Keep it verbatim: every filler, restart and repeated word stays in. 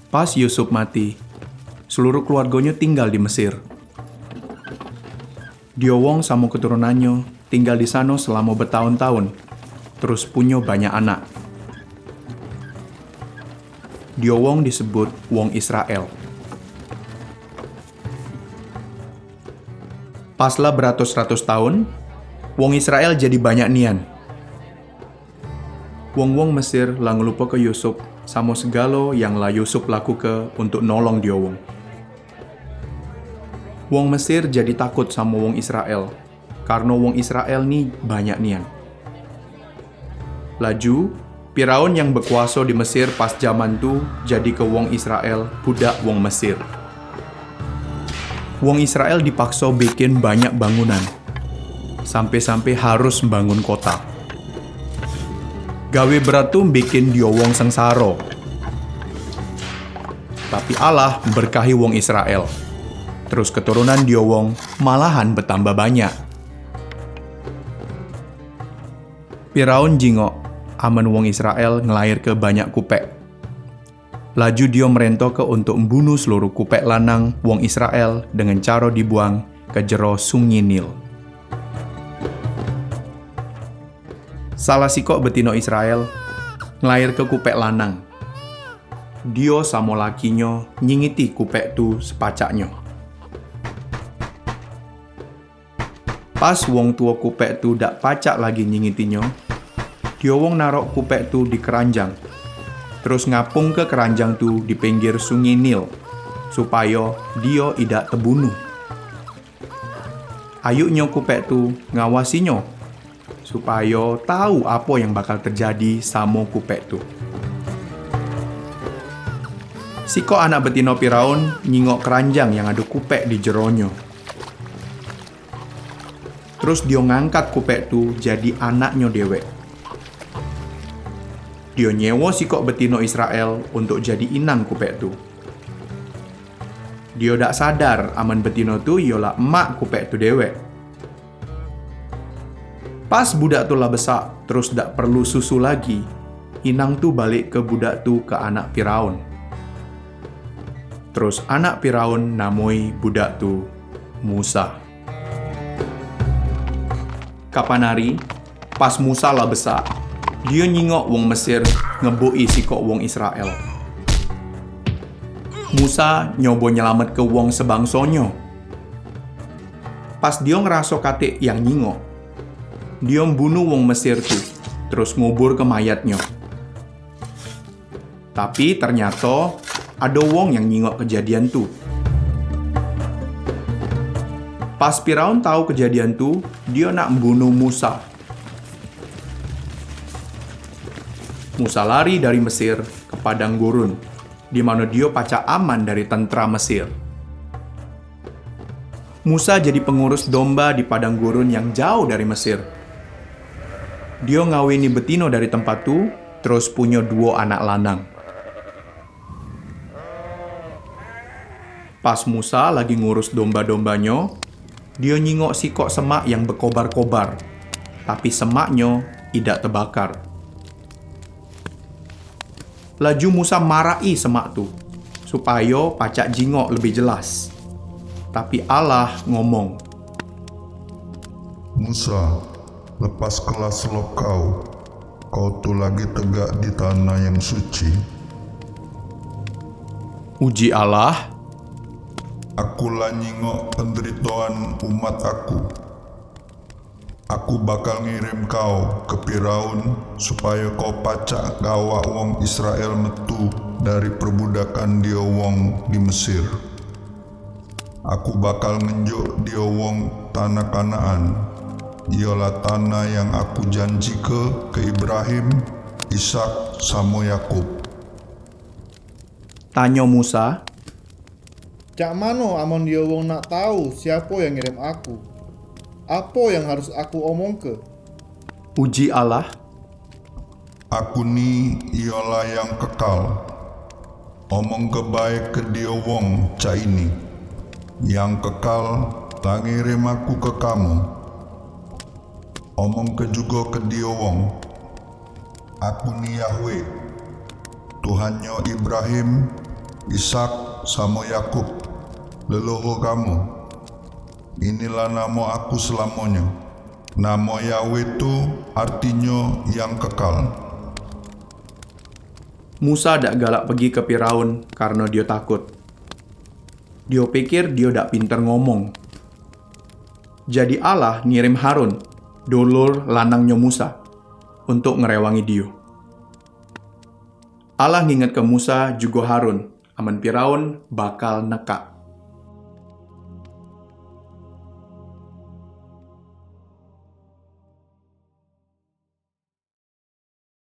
Pas Yusuf mati, seluruh keluargonyo tinggal di Mesir. Dio wong samo keturunannyo tinggal di sano selamo betaun-taun, terus punyo banyak anak. Dio wong disebut wong Israel. Pas la beratus-ratus taun, wong Israel jadi banyak nian. Wong-wong Mesir la ngelupoke Yusuf samo segalo yang la Yusuf lakuke untuk nolong dio wong. Wong Mesir jadi takut samo wong Israel, karno wong Israel ni banyak nian. Laju, Firaun yang bekuaso di Mesir pas jaman tu jadike wong Israel budak wong Mesir. Wong Israel dipakso bikin banyak bangunan, sampe-sampe harus mbangun kota. Gawe berat tu bikin dio wong sengsaro. Tapi Allah berkahi wong Israel. Terus keturunan dio wong malahan betambah banyak. Firaun jingok amen wong Israel ngelairke banyak kupek. Laju dio merentoke untuk mbunuh seluruh kupek lanang wong Israel dengan caro dibuang ke jero Sungi Nil. Salah sikok betino Israel ngelairke kupek lanang. Dio samo lakinyo nyingiti kupek tu sepacaknyo. Pas wong tuo kupek tu dak pacak lagi nyingitinyo, dio wong narok kupek tu di keranjang, terus ngapungke keranjang tu di pinggir Sungi Nil, supayo dio idak tebunuh. Ayuknyo kupek tu ngawasinyo, supayo tau apo yang bakal terjadi samo kupek tu. Sikok anak betino Firaun nyingok keranjang yang ado kupek di jeronyo. Terus dio ngangkat kupek tu jadi anaknyo dewek. Dio nyewo sikok betino Israel untuk jadi inang kupek tu. Dio dak sadar amen betino tu iyolah emak kupek tu dewek. Pas budak tu la besak, terus dak perlu susu lagi, inang tu balekke budak tu ke anak Firaun. Terus anak Firaun namoi budak tu Musa. Kapan hari, pas Musa la besak, dio nyingok wong Mesir ngeboki sikok wong Israel. Musa nyobo nyelametke wong sebangsonyo. Pas dio ngeraso katik yang nyingok, dio mbunuh wong Mesir tu, terus nguburke mayatnyo. Tapi ternyato ado wong yang nyingok kejadian tu. Pas Firaun tau kejadian tu, dio nak mbunuh Musa. Musa lari dari Mesir ke padang gurun, di mano dio pacak aman dari tentera Mesir. Musa jadi pengurus domba di padang gurun yang jauh dari Mesir. Dio ngawini betino dari tempat tu, terus punyo duo anak lanang. Pas Musa lagi ngurus domba-dombanyo, dio nyingok sikok semak yang bekobar-kobar, tapi semaknyo idak tebakar. Laju Musa maraki semak tu, supayo pacak jingok lebih jelas. Tapi Allah ngomong, "Musa, lepaskelah selop kau, kau tu lagi tegak di tanah yang suci." Uji Allah, "Aku la nyingok penderitoan umat Aku. Aku bakal ngirim kau ke Firaun, supayo kau pacak ngawak wong Israel metu dari perbudakan dio wong di Mesir. Aku bakal ngenjuk dio wong tanah Kanaan, iyolah tanah yang Aku janjike ke Ibrahim, Ishak, samo Yakub." Tanyo Musa, "Cak mano amun dio wong nak tau siapo yang ngirim Aku? Apo yang harus Aku omongke?" Uji Allah, "Aku ni iyolah yang kekal. Omongke bae ke dio wong cak ini, 'Yang kekal la ngirim Aku ke kamu.' Omongke jugo ke dio wong, 'Aku ni Yahweh, Tuhannyo Ibrahim, Ishak samo Yakub, leluhur kamu. Inilah namo Aku selamonyo. Namo Yahweh tu artinyo Yang Kekal. Musa dak galak pegi ke Piraun karno dio takut. Dio pikir dio dak pinter ngomong. Jadi Allah ngirim Harun, dulur lanangnyo Musa, untuk ngerewangi dio. Allah ngingetke Musa jugo Harun amen Piraun bakal nekak.